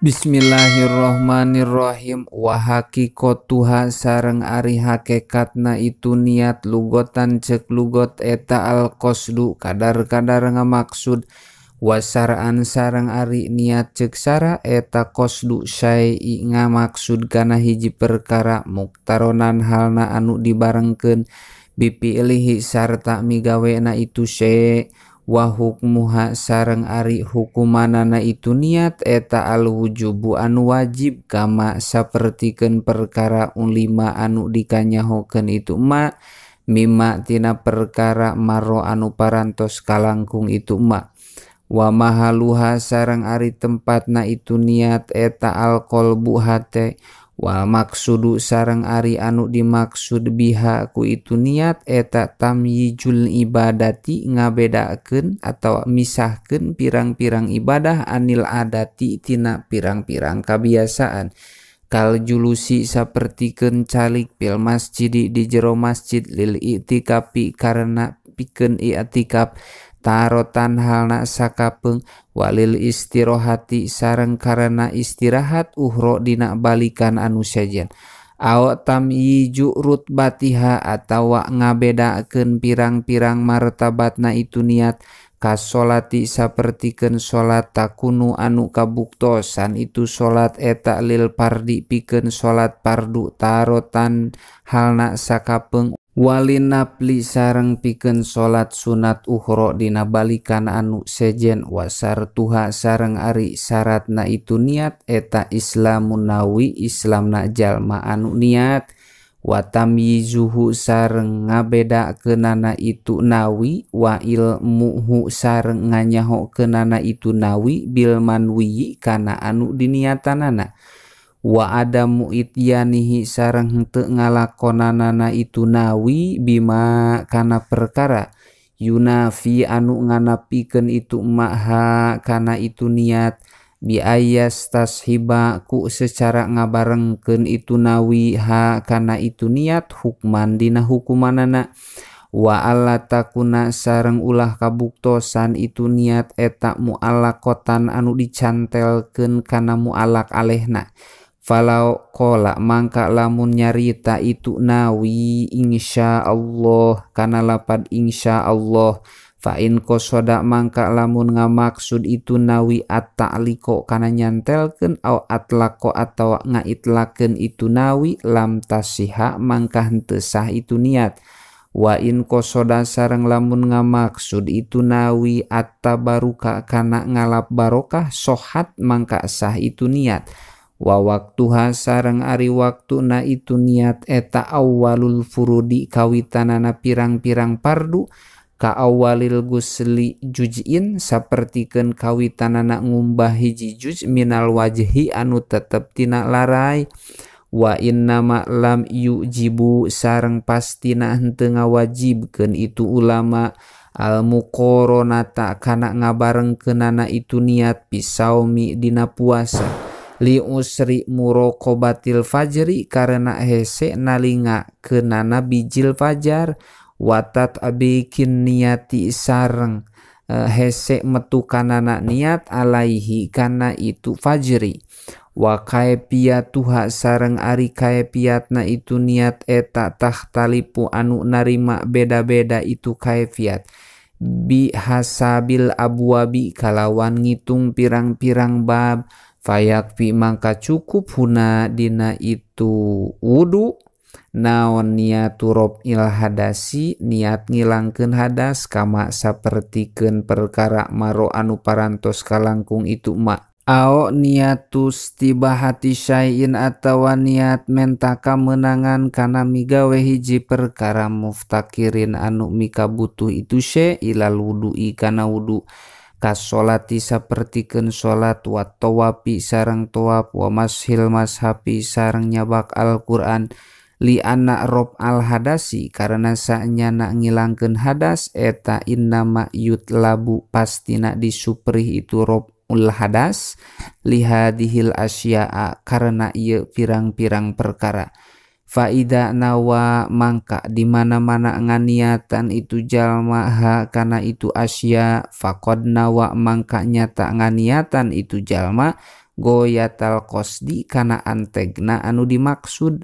Bismillahirrahmanirrahim. Wa haqiqatuha sareng ari hakikatna itu niat lugotan cek lugot eta al qasdu kadar-kadar ngamaksud wasaraan sareng ari niat cek sara eta qasdu syai'i ngamaksud kana hiji perkara muktaronan halna anu dibarengkeun bipiilihi sarta migawena itu syai' wa hukmuha sareng ari hukumanana itu niat eta al wujubu anu wajib kama sapertikeun perkara ulima anu dikanyahokeun itu ma mimma tina perkara maro anu parantos kalangkung itu ma wa mahaluha sareng ari tempatna itu niat eta al qalbu hate wal maksudu sareng ari anu dimaksud biha ku itu niat eta tamyijul ibadati ngabedakeun atau misahkeun pirang-pirang ibadah anil adati tina pirang-pirang kabiasaan kal julusi sapertikeun calik fil masjid di jero masjid lil i'tikafi karena pikeun i'tikaf tarotan halna sakapeung walil istirohati sareng karena istirahat uhro dina balikan anu sejen aw tamyiju rutbatiha atawa ngabedakeun pirang-pirang martabatna itu niat kasolati sapertikeun salat takunu anu kabuktosan itu salat eta lil pardi pikeun salat pardu tarotan halna sakapeung walin napli sareng pikeun salat sunat uhro dina balikan anu sejen wasartuha sareng ari syaratna itu niat eta islamun nawi islamna jalma anu niat wa tamyizuhu sareng ngabedakeunana itu nawi wa ilmuhu sareng nganyahokeunana itu nawi bil manwi kana anu diniatanana wa adamu ityanihi sareng henteu ngalakonanana itu nawi bima kana perkara yunafi anu nganapikeun itu maha kana itu niat bi ayas tashiba ku secara ngabarengkeun itu nawi ha kana itu niat hukman dina hukumanana wa alla takuna sareng ulah kabuktosan itu niat eta mu'allaqatan anu dicantelkeun kana mu'allaq alehna falau qala mangka lamun nyarita itu nawi insyaallah kana lapad insyaallah fa in qasoda mangka lamun ngamaksud itu nawi at-ta'liqo kana nyantelkeun au atlaqo atawa ngaitlakeun itu nawi lam tasiha mangka henteu sah itu niat wa in qasoda sareng lamun ngamaksud itu nawi at-tabaruka kana ngalap barokah sohat mangka sah itu niat wa waktuha sareng ari waktuna itu niat eta awalul furudi kawitanana pirang-pirang pardu ka awalil gusli juz'in sapertikeun kawitanana ngumbah hiji juz minal wajhi anu tetep tina larai wa innama lam yujibu sareng pastina henteu ngawajibkeun itu ulama al muqaranata kana ngabarengkeunana itu niat pisaumi dina puasa li usri muraqabatil fajri karena hese nalinga kenana bijil fajar watat abikin niati sareng hese metu kanana niat alaihi kana itu fajri wa kaifiyatuha sareng ari kaifiatna itu niat eta tahtalipu anu narima beda-beda itu kaifiat bi hasabil abwabi kalawan ngitung pirang-pirang bab fayakfi mangka cukup huna dina itu wudu naon niatu raf'il hadasi niat ngilangkeun hadas kama sapertikeun perkara maro anu parantos kalangkung itu ma ao niatu stibahati syai'in atawa niat menta kamenangan kana migawe hiji perkara muftakirin anu mikabutuh itu syai' ilal wudu'i kana wudu kasolati sapertikeun salat wa tawafi sareng tawaf wa mashil mashafi sareng nyabak Al-Qur'an li anna rob al hadasi karena saenyana ngilangkeun hadas eta innama yutlabu pastina disuprih itu rob ul hadas li hadhil asya'a karena ieu pirang-pirang perkara faida nawa mangka di mana-mana nganiatan itu jalma ha kana itu asya faqad nawa mangka nyata nganiatan itu jalma goyatal qasdi kana antegna anu dimaksud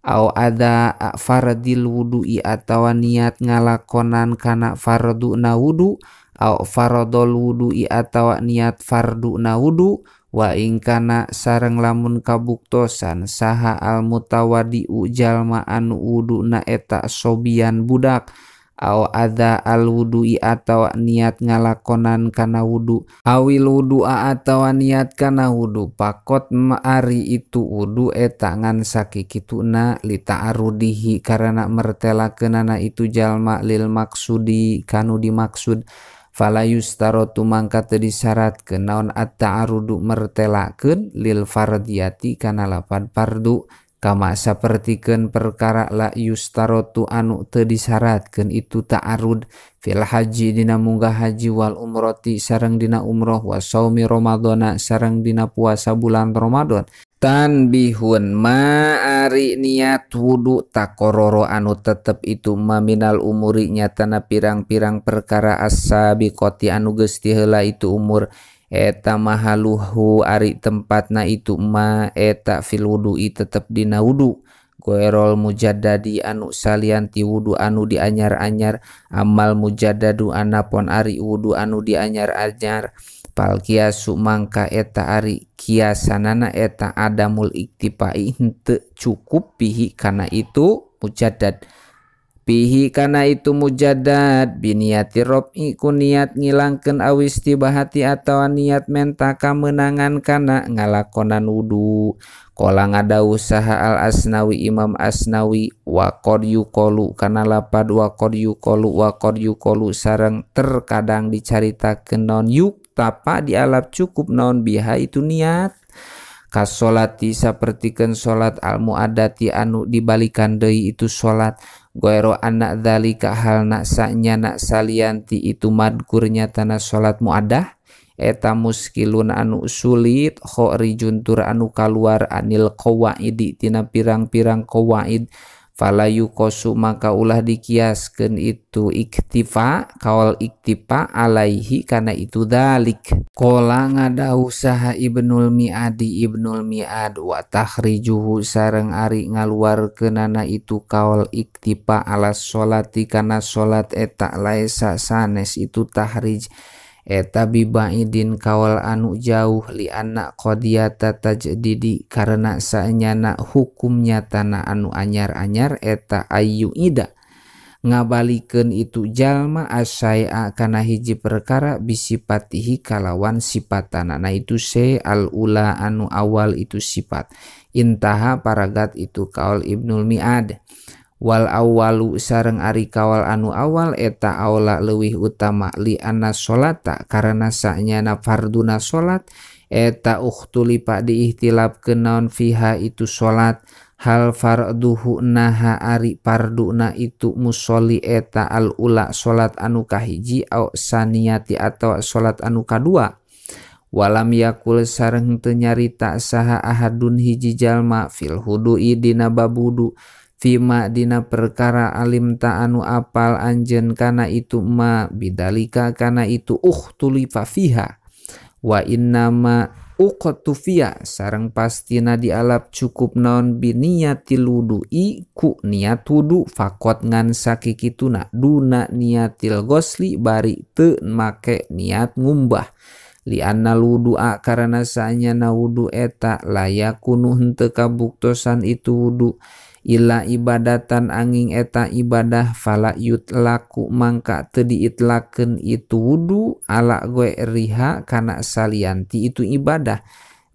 au ada fardil wudu'i atawa niat ngalakonan kana farduna wudu au fardol wudu'i atawa niat farduna wudu wa ing kana sareng lamun kabuktosan saha al mutawadi'u jalma anu wuduna eta sobian budak au ada al wudu'i atawa niat ngalakonan kana wudu awil wudu'a atawa niat kana wudu pakot maari itu wudu eta ngan sakikituna li ta'arudihi karena mertelakeunana itu jalma lil maksudi kanu dimaksud fala yustarotu mangka teu disyaratkeun naon at-ta'arudu mertelakeun lil fardiyati kana lapad fardu kama sapertikeun perkara la yustarotu anu teu disyaratkeun itu ta'arud fil haji dina munggah haji wal umrati sareng dina umroh wa saumi ramadhana sareng dina puasa bulan Ramadan. Tanbihun ma ari niat wudu takororo anu tetep itu maminal umuri nyatana pirang-pirang perkara as-sabiqati anu geus tiheula itu umur eta mahaluhu ari tempatna itu ma eta fil wudu'i tetep dina wudu goerol mujaddadi anu salian ti wudu anu dianyar-anyar amal mujaddadu anapon ari wudu anu dianyar-anyar pal kiasu mangka eta ari kiasanana eta adamul iktipai henteu cukup pihi kana itu mujaddad pihi kana itu mujaddad biniati robi ku niat ngilangkeun awistibahati atawa niat menta kamenangan kana ngalakonan wudu. Qala ngadawuh saha al Asnawi Imam Asnawi wa qad yuqalu kana lapad wa qad yuqalu wa qad yuqalu sareng terkadang dicaritakeun naon yuk tapa dialap cukup naon biha itu niat kasolati sapertikeun salat al muadati anu dibalikan deui itu salat goero anak dzalika halna sanyana salianti itu madkur nyatana salat muadah eta muskilun anu sulit khorijun tur anu kaluar anil qawaidi tina pirang-pirang qawaid fala yuqasu maka ulah dikiaskeun itu iktifa kaul iktifa alaihi kana itu dalik. Qala ngadawuh saha Ibnul Mi'adi Ibnul Mi'ad wa takhrijuhu sareng ari ngaluarkeunana itu kaul iktifa ala sholati kana salat eta laesa sanes itu tahrij eta bibaidin kaul anu jauh li anak qadiyata tajdidi karena saenyana hukumnya tanah anu anyar-anyar eta ayu ida ngabalikeun itu jalma asyai'a kana hiji perkara bisipatihi kalawan sipatana. Nah itu se al ula anu awal itu sifat intaha paragat itu kaul Ibnul Mi'ad. Wal awalu sareng ari kawal anu awal eta aula leuwih utama li anna sholata karena sanyana farduna salat eta ukhtulifa diihtilafkeun naon fiha itu salat hal farduhu naha ari farduna itu musolli eta al ula salat anu kahiji au saniyati atawa salat anu kadua. Walam yakul sareng teu nyarita saha ahadun hiji jalma fil hudu'i dina babudu fima dina perkara alim ta anu apal anjeun kana itu ma bidalika kana itu ukhtulifa fiha wa innama uqtufiya sareng pastina dialap cukup naon biniyatil wudu'i ku niat wudu faqat ngan sakikituna duna niatil ghusli bari teu make niat ngumbah li anna wudu'a karena saenyana wudu eta layakunu henteu kabuktosan itu wudu illa ibadatan angin eta ibadah fala yutlaku mangka teu diitlakeun itu wudu ala riha kana salianti itu ibadah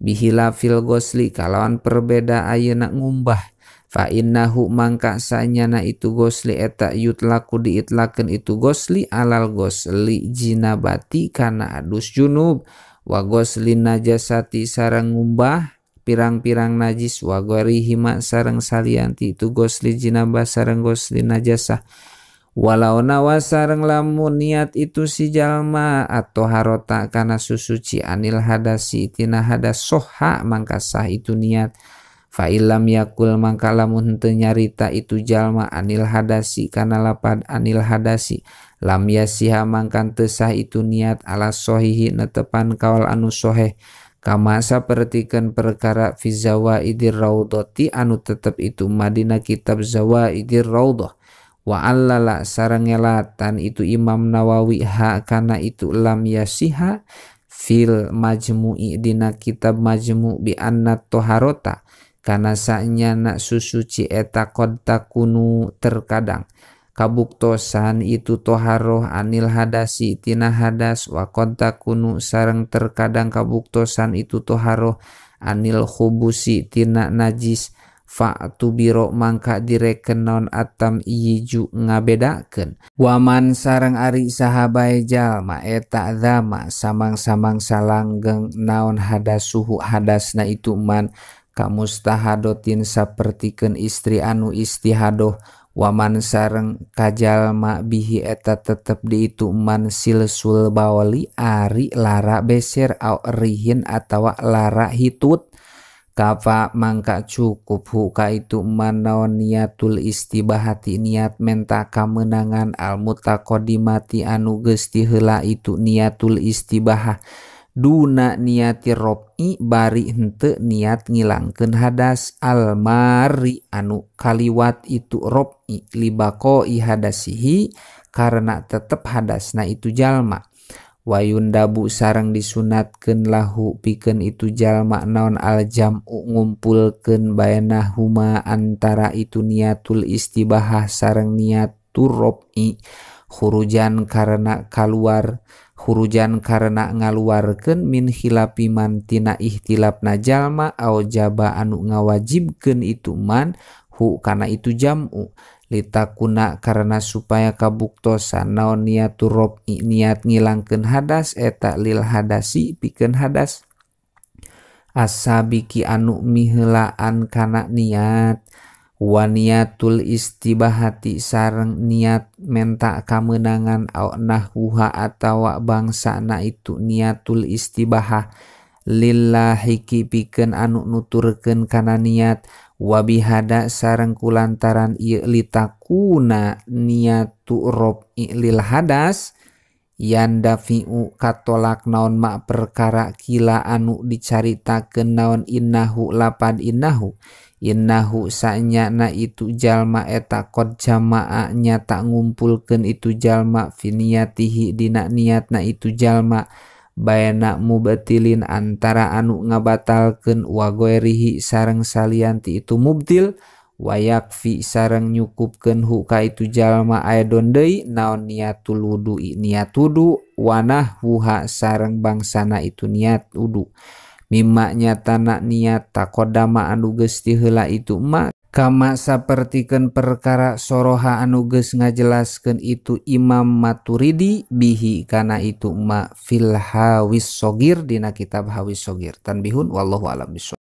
bihilafil ghusli kalawan perbeda ayeuna ngumbah fa innahu mangka sanyana itu ghusli eta yutlaku diitlakeun itu ghusli alal ghusli jinabati kana adus junub wa ghusli najasati sareng ngumbah pirang-pirang najis wa ghairihima sareng salianti itu ghusli jinabah sareng ghusli najasah walau nawa sareng lamun niat itu si jalma atau harota kana susuci anil hadasi tina hadas soha mangka sah itu niat fa illam yakul mangka lamun henteu nyarita itu jalma anil hadasi kana lapad anil hadasi lam yasiha mangka teu sah itu niat ala sohihi netepan kaul anu soheh Kama sapertikeun perkara fi zawaidir raudhati anu tetep itu madina kitab Zawaidir Raudhah. Wa allala sareng ngelatan itu Imam Nawawi ha kana itu lam yasiha fil majmu'i dina kitab majmu' bi anna toharota kana sanyana susuci eta qad takunu terkadang kabuktosan itu toharoh anil hadasi tina hadas wa qad takunu sareng terkadang kabuktosan itu toharoh anil khubusi tina najis fa'tubiro mangka direken naon atam iyiju ngabedakeun waman sareng ari sahabae jalma eta dzama samang-samang salanggeng naon hadasuhu hadasna itu man kamustahadotin sapertikeun istri anu istihadoh waman sareng kajalma bihi eta tetep di itu man silsul baoli ari lara beser au rihin atawa lara hitut kafa mangka cukup huka itu man naon niatul istibahati niat menta kamenangan al mutaqaddimati anu geus tiheula itu niatul istibahah duna niati robi bari henteu niat ngilangkeun hadas almari anu kaliwat itu robi libaqoi hadasihi karena tetep hadasna itu jalma wayundabu sareng disunatkeun lahu pikeun itu jalma naon aljam'u ngumpulkeun bainahuma antara itu niatul istibahah sareng niatur robi khurujan karena kaluar hurujan karena ngaluarkeun min khilafi man tina ihtilafna jalma au jaba anu ngawajibkeun itu man hu kana itu jam'u litakuna karena supaya kabuktosan naon niatur robi niat ngilangkeun hadas eta lil hadasi pikeun hadas asabiki anu miheulaan kana niat wa niatul istibahati sareng niat menta kamenangan au nahwuha atawa bangsana itu niatul istibahah lillahiki pikeun anu nuturkeun kana niat wa bihada sareng kulantaran ieu litakuna niatu robi lil hadas yandafi'u katolak naon ma perkara kila anu dicaritakeun naon innahu lapad innahu innahu sanyana itu jalma eta qad jama'a nyata ngumpulkeun itu jalma fi niyatihi dina niatna itu jalma baena mubtilin antara anu ngabatalkeun wa ghairihi sareng salianti itu mubtil wa yakfi sareng nyukupkeun hu ka itu jalma aedon deui naon niatul wudu'i niat wudu wa nahwuha sareng bangsana itu niat wudu mimma nyatana niat taqaddama anu geus tiheula itu ma kama sapertikeun perkara soroha anu geus ngajelaskeun itu Imam Maturidi bihi kana itu ma fil hawis sogir dina kitab Hawis Sogir. Tanbihun wallahu alam bissawab.